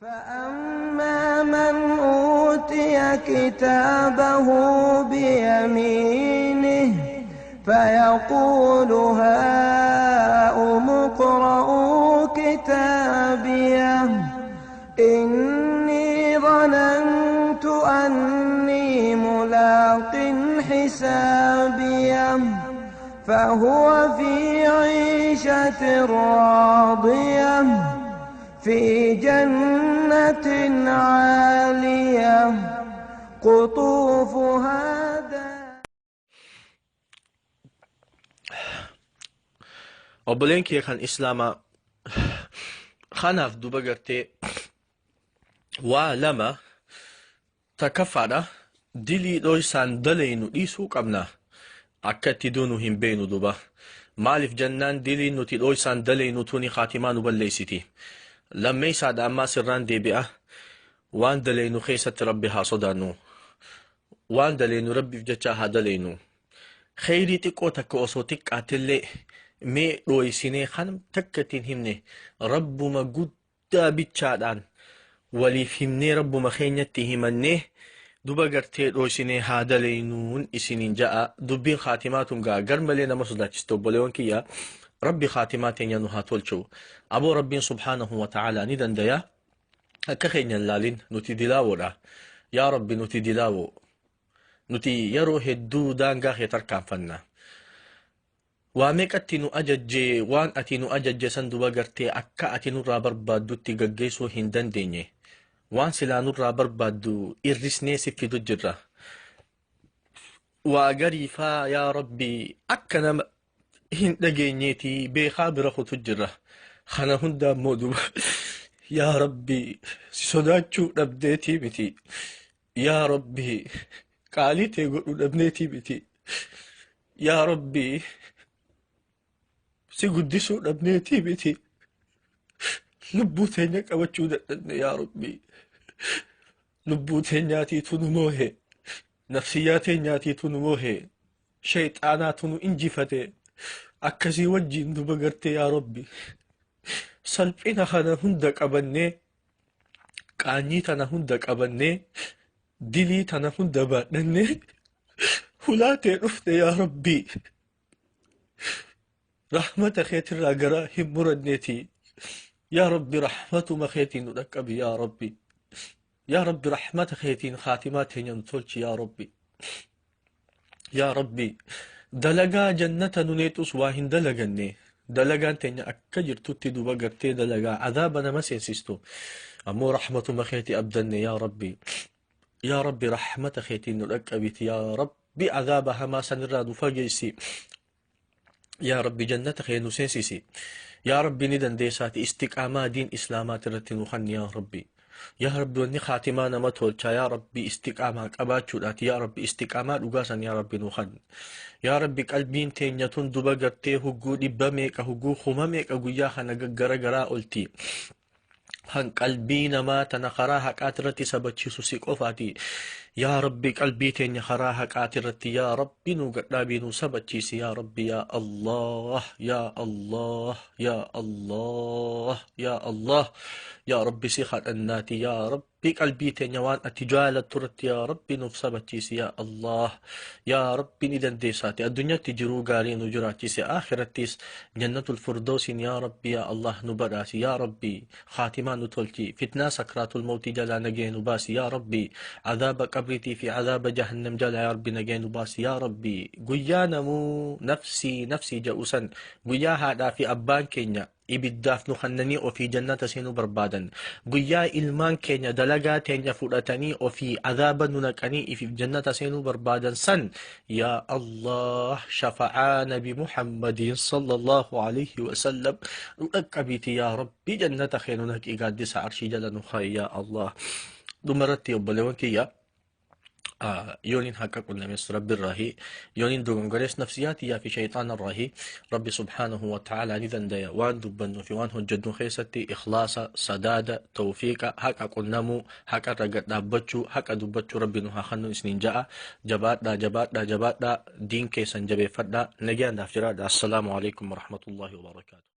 فأما من أوتي كتابه بيمينه فيقول هاؤم اقرءوا كتابيه إني ظننت أني ملاق حسابيه فهو في عيشة راضية في جنة عالية قطوفها دانية. Obboleen kiyya kan Islaamaa kanaaf duba gartee waa lama Takkaffaadha, dilii dhoysaan daleynu dhiisuu qabna. Akka itti duunu hin beeynu duba. Maalif jannaan diliin nuti dhoysaan daleynu tuni khaatimaa nu balleeysiti. Lammeeysaadha ammaas irraan deebi'a, waan daleynu keeysatti Rabbi haa sodaannu. Waan daleynu Rabbiif jecha haa daleynu. Kheyrii xiqqoo takka osoo xiqqaattellee mee dhooysinee kan takka itti hin himne Rabbuma guddaa guddaa bichaadhaan waliif himnee Rabbuma keenyatti himannee duba gartee dhooysinee haa daleynuun isiniin ja'a. Dubbiin khaatimaa tun gaa gar malee nama sodaachisti obboleewwan kiyya. Rabbi khaatimaa teenya nu haa tolchu. Aboo Rabbiin subhaanahu wa ta'aalaa ni dandaya. Akka keenya hin laalin nuti dilaawoodha. Yaa Rabbi nuti dilaawoo. Nuti yeroo hedduu daangaa kee tarkaanfanna. Waa meeqatti nu ajajje, waan ati nu ajajje san duba gartee akka ati nurraa barbaaddutti gaggeessuu hin dandeenye. Waan silaa nurraa barbaaddu irrisnee si fidu jirra. Waa garii faa yaa Rabbi akka nama hin dhageenyeeti beekaa bira kutu jirra. Kana hunda ammoo duba yaa Rabbi si sodaachuu dhabdeetii miti. Yaa Rabbi qaalii tee godhuu dhabneetii miti. Yaa Rabbi si guddisuu dhabneetii miti. Lubbuu teenya qabachuu dadhabne yaa Rabbi. Lubbuu teenyaatiitu nu moohe. Nafsiyyaa teenyaatiitu nu moohe. Shayxaanaatu nu injifate. Akkasii wajjin duba gartee yaa Rabbi. Salphina kana hunda qabannee qaanyii tana hunda qabannee dilii tana hunda baadhannee hulaa tee dhufte yaa Rabbii rahmata keetirraa garaa hin muranneeti yaa Rabbi rahmatuma keetiin nu dhaqqabi yaa Rabbi yaa Rabbi rahmata keetiin khaatimaa teenya nu tolchi yaa Rabbi yaa Rabbi dalagaa jannata nu neexus waa hin dalaganne dalagaan teenya akka jirtutti duba gartee dalagaa azaaba nama seensistu ammoo rahmatuma keeti abdanne yaa Rabbi yaa Rabbi rahmata keetiin nu dhaqqabiti yaa Rabbi azaaba hamaa sanirraa nu fageessi yaa Rabbi jannata kee nu seensisi yaa Rabbi ni dandeessaati istiqaamaa diin islaamaati irratti nu kanni yaa Rabbi yaa Rabbi wanni kaatimaa nama tolcha yaa Rabbi istiqaamaa qabaachuudhaati yaa Rabbi istiqaamaa dhugaa san yaa Rabbi nu kanni yaa Rabbi qalbiin teenya tun duba gartee hugguu dhibba meeqa hugguu kuma meeqa guyyaa kana gaggara garaa olti kan qalbii namaa tana karaa haqaatirratti sabachiisu si qofaati. Yaa Rabbi qalbii teenya karaa haqaatirratti yaa Rabbi nu gadhaabii nu sabachiisi yaa Rabbi yaa Allah yaa Allah yaa Allah yaa Allah yaa Rabbi si kadhannaati yaa Rabbi qalbii teenya waan ati jaalattu irratti yaa Rabbi nuuf sabachiisi yaa Allah yaa Rabbi ni dandeessaati addunyatti jiruu gaarii nu jiraachisi akhirattis jannatul firdawsiin yaa Rabbi yaa Allah nu badhaasi yaa Rabbi khaatimaa nu tolchi fitnaa sakraatul mawtii jalaa nagee nu baasi yaa Rabbi azaaba qabriitii fi azaaba jahannam jalaa yaa Rabbi nagee nu baasi yaa Rabbi guyyaa namuu nafsii nafsii ja'u san guyyaa haadhaa fi abbaan keenya ibiddaaf nu kannanii ofii jannata seenuu barbaadan. Guyyaa ilmaan keenya dalagaa teenya fudhatanii ofii azaaba nu naqanii ifiif jannata seenuu barbaadan san yaa Allah shafa'aa nabi Muhammadiin sallallahu alayhi wasallam nu dhaqqabiiti yaa Rabbi jannata kee nu naqii gaaddisa arshii jala nu kaa'i yaa Allah. Dhumarratti obboleewwan kiyya yooniin haqa qunnames rabbi irraahi yooniin dogongores nafsiyaa tiyyaa fi shayxaana irraahi. Rabbi subhaanahu wa ta'aalaa ni dandaya waan dubbannu fi waan hojjennu keessatti ikhlaasa sadaada tawfiiqa haqa qunnamuu haqa irra gad dhaabbachuu haqa dubbachuu rabbi nu haa kennu isiniin ja'a. Jabaadhaa jabaadhaa jabaadhaa diin keessan jabeeffadhaa nagayaan naaf jiraadha. Assalaamu alaikum warahmatullaahi wabarakaatu.